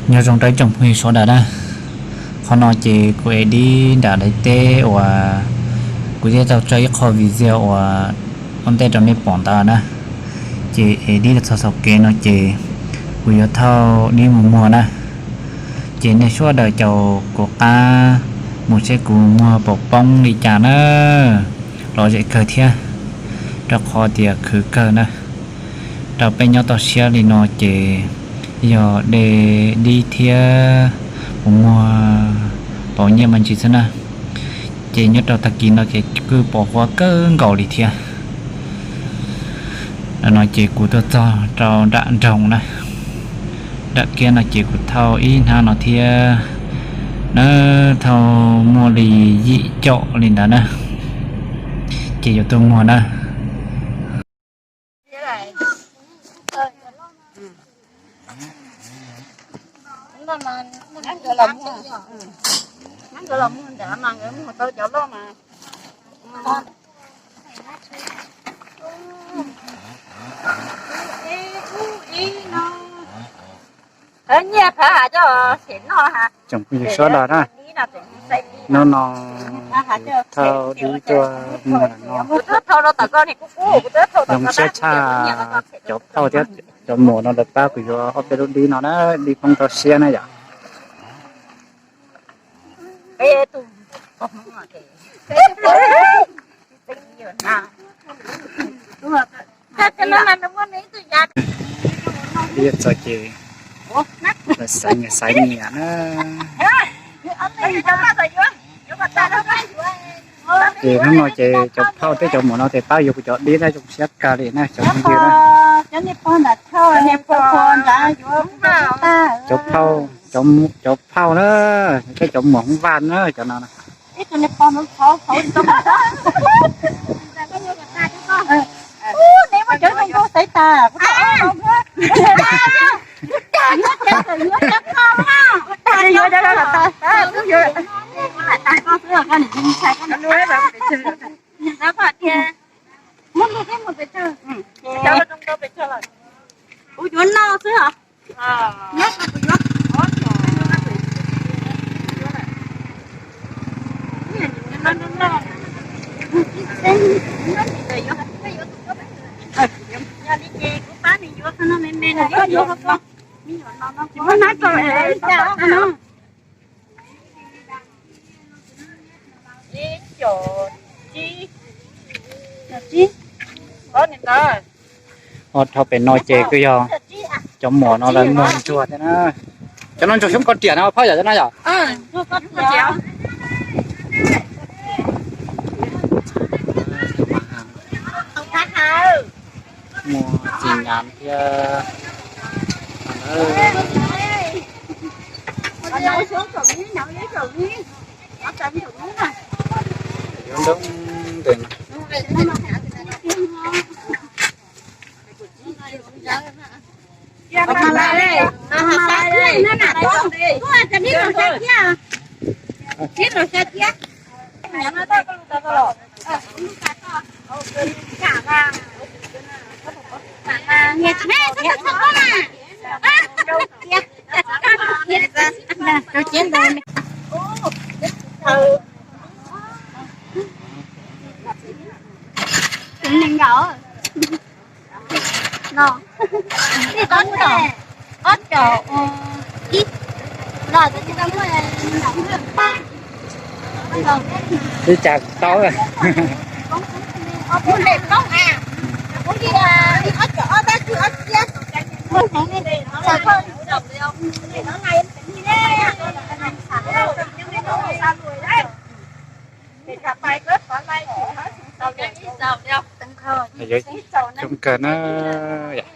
Nyob zoo rau ib tsoom phooj ywg sawv daws na. Qhov no ces kuv ev dib nram daim teb uas kuv twb tau tso ib qho video uas ua ntej rau nej pom ntawd na. Ces ev dib los txog saum kev no ces kuv yuav thauj dib mus muag na. Ces nej sawv daws caum kuv qab mus seb kuv muag puas poob li cas na. Lom zem kawg thiab, rau qhov tias khwv kawg na. Rau peb nyob toj siab li no ces yog de dib thiab mus muag pauv nyiaj me ntsis xwb na. Ces nyob rau tag kis no ces kuj pom huab kawg nkaus li thiab. Nim no ces kuv tuaj txog rau nram nroog na. Nram kiab no ces kuv thauj ib hnab no thiab na, thauj muaj li yim caum li ntawd na. Ces yuav tuaj muag na. Tsoom phooj ywg sawv daws na, hnub no thauj dib tuaj muag no, zoo siab tshaj. Cov phauj thiab cov muam no lawv pab kuv yuav ob peb lub dib no na, dib poob toj siab na yom. Txog ces lawv xaiv nyias xaiv nyias na. Ces hnub no ces cov phauj thiab cov muam no ces pab yuav kuv cov dib na, zoo siab kawg li na cov phooj ywg na. Cov phauj, cov phauj na, thiab cov muam Hmoob Vaj na cov no. Kuv yuav no xwb os. Yog li ces kuv pab nws yuav qhov no me me na, yuav qhov ko. Muab hnab rau es tau no. Ib, caum tsib. Ob, dhau pem no ces kuj yog cov muam no lawv muag ntsuag thiab na. Cov no ntsuag xyoob koj riam no phauj yom, cov no yom. Muag txiv nyam thiab. Yuav ntoo ntawm no. No, ib, ob caum, ob caum ib los, ib cas tau. Kuv li ob caum ob tab sis ob txhiab. Coob kawg na yom.